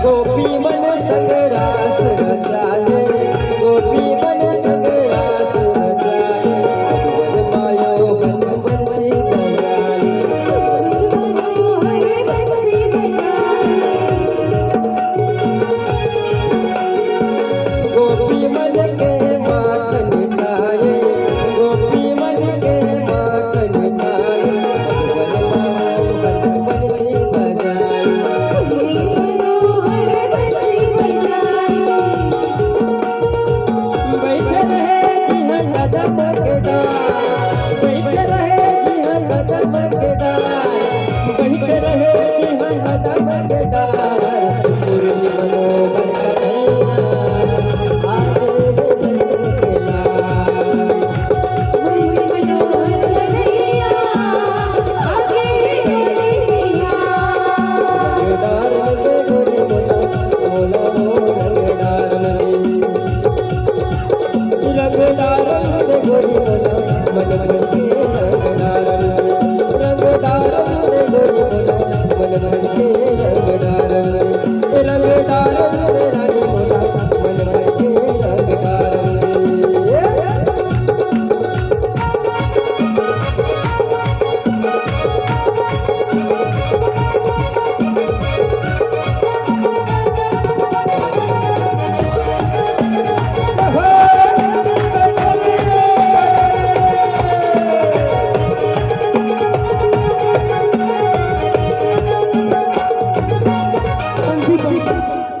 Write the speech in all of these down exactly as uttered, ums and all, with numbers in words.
गोपी मन संग रास रचाए, गोपी मन संग रास रचाए, अजगर मायो बन बंसी बजाए। गोपी मन के माखन खाए, गोपी मन के माखन खाए, अजगर मायो बन बंसी बजाए। बैठे रहे जी हाँ कदम के डार, बैठे रहे जी हाँ कदम के डार, बैठे रहे जी हाँ कदम के डार। मुरली मनोहर कन्हैया, आगे रे नंद के लाल।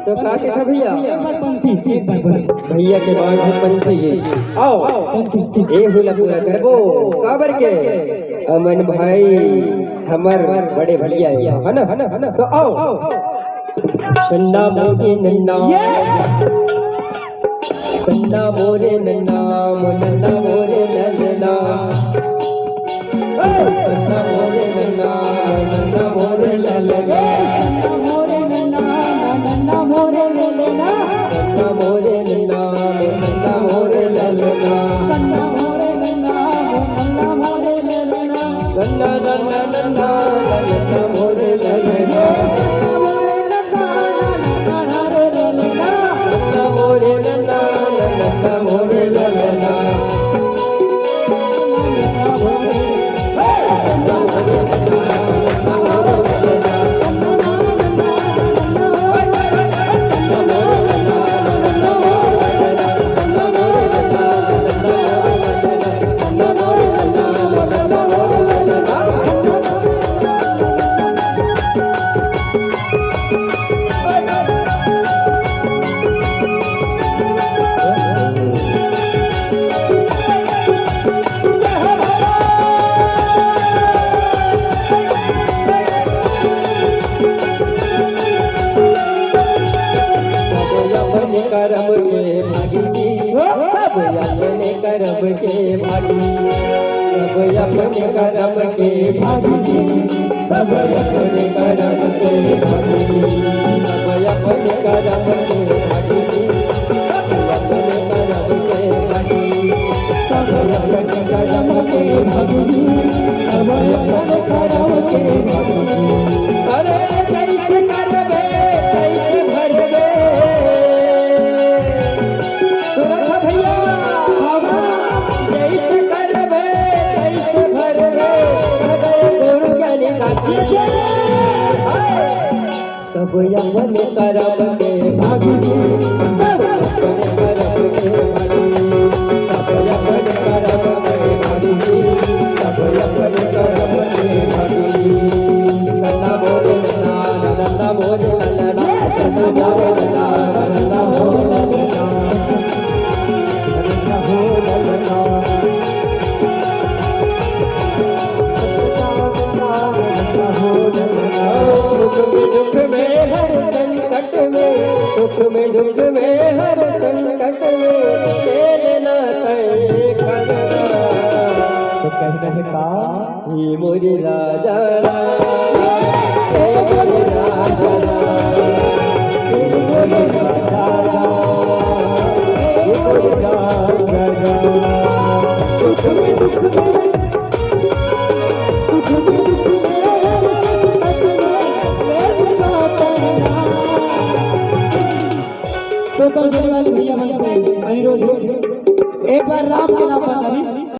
तो का कहिथे भैया? एक बार पंथी, एक बार बोल। भैया के बात है पंथी गीत। आओ, पंथी, ठीक। ए हुला पूरा करबो, काबर के? अमन भाई हमर बड़े भैया हे, है ना? तो आओ। सन्ना मोरे नन्ना। सन्ना मोरे नन्ना, मो नन्ना मोरे नन्ना। सन्ना मोरे नन्ना, मो नन्ना मोरे ललना। सन्ना मोरे नन्ना, मो नन्ना मोरे ललना। सन्ना नन्ना नन्ना, नन्ना मोरे ललना। सब अपने करम के भागी जी, सब अपने करम के भागी, सब अपने करम के भागी जी, सब अपने करम के भागी जी, सब अपने करम के भागी जी, सब अपने करम के भागी जी, सब अपने करम के भागी जी, सब अपने सब अपन करम के भागी, सब अपन करम के भागी, सब अपन करम के भागी, सब अपन करम के भागी। नंदा मोरे नंदा, नंदा मोरे नंदा, नंदा मोरे नंदा, नंदा मोरे नंदा। सुख में दुख में हर संकट में, सुख में दुख में हर संकट में, तेरे ना सही खलना। तो कहना है का? हे मोरे राजा राम, हे मोरे राजा राम, हे मोरे राजा राम, हे मोरे राजा राम। सुख में दुख में, सुख में दुख में, हर संकट में, तेरे ना सही खलना। तो कल जाने वाले भैया मन से अनुरोध है, एक बार राम के नाम पर ताली।